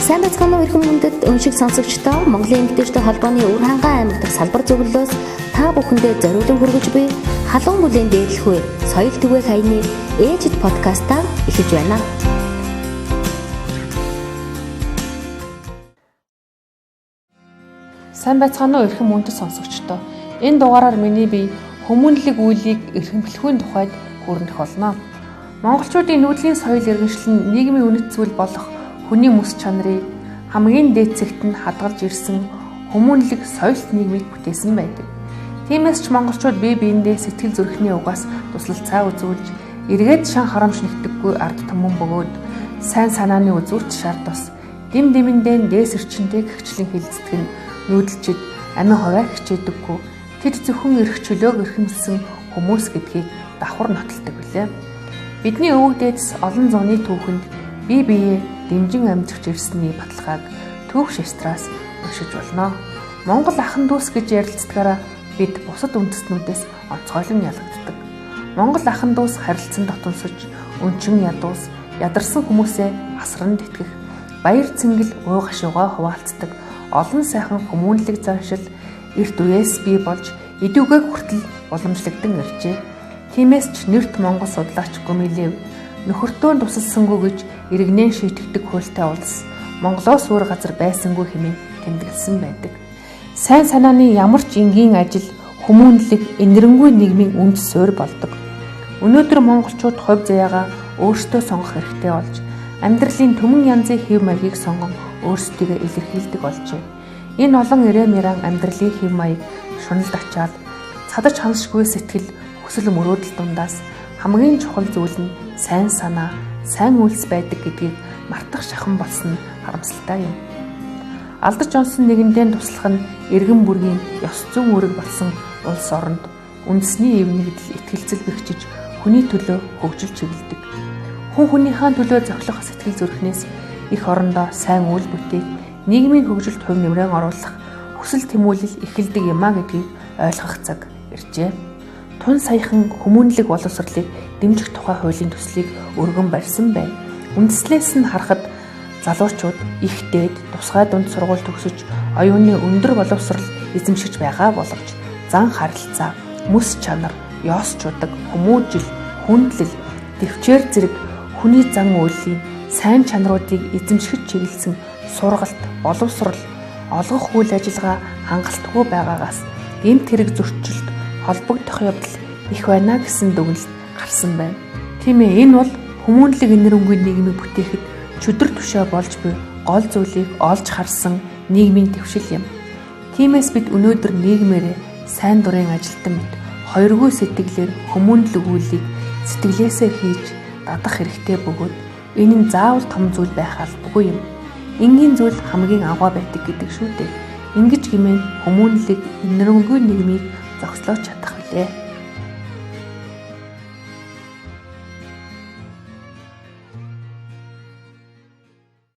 Сайн байцгаана уу эрхэм хүндэт өншиг сонсогчдоо Монголын эмэгтэйчтэй холбооны Өвөр хангай аймаг дахь салбар зөвлөлөөс та бүхэндээ зориулан хүргэж буй халуун бүлээн дээдлэхүй соёл түгээх аяны ээжид подкастаар эхэлж байна. Сайн байцгаана уу эрхэм хүндэт сонсогчдоо. Энэ дугаараар миний бие хүмүүнлэг үйлийг эрхэмлэхүйн тухайд хүрнэх болно. Монголчуудын нүүдлийн соёл иргэншил нь нийгмийн үнэт зүйл болох хүний мэс чанарыг хамгийн дээд цэгт нь хадгалж ирсэн хүмүүнлэг соёлт нийгмийг бүтээсэн байдаг. Тиймээс ч монголчууд бие биендээ сэтгэл зүрхний угаас туслалцаа үзүүлж, эргээд шан харамж нэгтгэхгүй ард түмэн бөгөөд сайн санааны үзүүрт шар тус дэм дэмэндээ дээс эрчимтэй гэгчлэн хилцдэг нь нүүдэлчид амин хувиа хичээдэггүй тэд зөвхөн эрх чөлөөг эрхэмлсэн хүмүүс гэдгийг давхар нотолдог билээ. Бидний өвөг дээдэс олон зууны түүхэнд бие биеэ дэмжин амжирч ирсний баталгааг түүх шастраас уншиж болно. Монгол ахан дүүс гэж ярилцдгаараа бид бусад үндэстнүүдээс онцгойлон ялагддаг. Монгол ахан дүүс харилцан дотонсож, өнчин ядуус, ядарсан хүмүүсээ асран тэтгэх, баяр цэнгэл уу гашуугаа хуваалцдаг олон сайхан хүмүүнлэг заншил эрт үеэс бий болж эдүүгээ хүртэл уламжлагдсан иржээ. Тиймээс ч нэрт Монгол судлаач Гумилев нөхөртөө тусалсангүй гэж иргэнэн шийтгдэг хуультай улс Монголоос өөр газар байсангүй хэмээн тэмдэглэсэн байдаг. Сайн санааны ямар ч энгийн ажил хүмүүнлэг энэрэнгүй нийгмийн үндэс суурь болдог. Өнөөдөр монголчууд хувь заяагаа өөрсдөө сонгох эрхтэй болж амьдралын түмэн янзын хэв маягийг сонгон өөрсдийгөө илэрхийлдэг болжээ. Энэ олон ирэм яран амьдралын хэв маяг шуналд ачаал цадаж ханшгүй сэтгэл хүсэл мөрөөдөл дундаас хамгийн чухал зүйл нь сайн санаа, сайн үйлс байдаг гэдгийг мартах шахан болсон нь харамсалтай юм. Алдаж онсон нэгэндээ туслах нь иргэн бүргийн ёс зүйн үүрэг болсон улс оронд үндэсний эв нэгдэл итгэлцэл бэхжиж хүний төлөө хөгжил чиглэдэг. Хүн хүнийхээ төлөө зохилох сэтгэл зүрхнээс эх орондоо сайн үйл бүтээх, нийгмийн хөгжилд хувь нэмрээ оруулах хүсэл тэмүүлэл эхэлдэг юм а гэдгийг ойлгох цаг иржээ. Тун саяхан хүмүүнлэг боловсролыг дэмжих тухай хуулийн төслийг өргөн барьсан байна. Үндслээс нь харахад залуучууд их дээд тусгай дунд сургууль төгсөж оюуны өндөр боловсрол эзэмшиж байгаа боловч зан харилцаа, мэс чанар, ёс чудаг, хүмүүжил, хүндлэл, төвчээр зэрэг хүний зан үйлийн сайн чанаруудыг эзэмшиж чиглэсэн сургалт, боловсрол, олгох үйл ажиллагаа хангалтгүй байгаагаас гэмт хэрэг зөрчилд холбогдох явдал их байна гэсэн дүгнэлт гарсан байна. Тийм ээ, энэ бол хүмүүнлэг энэрэнгүй нийгмийг бүтээхэд чөдөр тушаа болж буй гол зүйлийг олж харсан нийгмийн твшил юм. Тиймээс бид өнөөдөр нийгмээрээ сайн дурын ажилтан мэт хоёргүй сэтгэлээр хүмүүнлэг үйлийг сэтгэлээсээ хийж дадах хэрэгтэй бөгөөд энэ нь заавал том зүйл байх албагүй юм. Энгийн зүйл хамгийн агуу байдаг гэдэг шүү дээ. Ингэж гэмээн хүмүүнлэг энэрэнгүй нийгмийг зогслоож чадах билээ.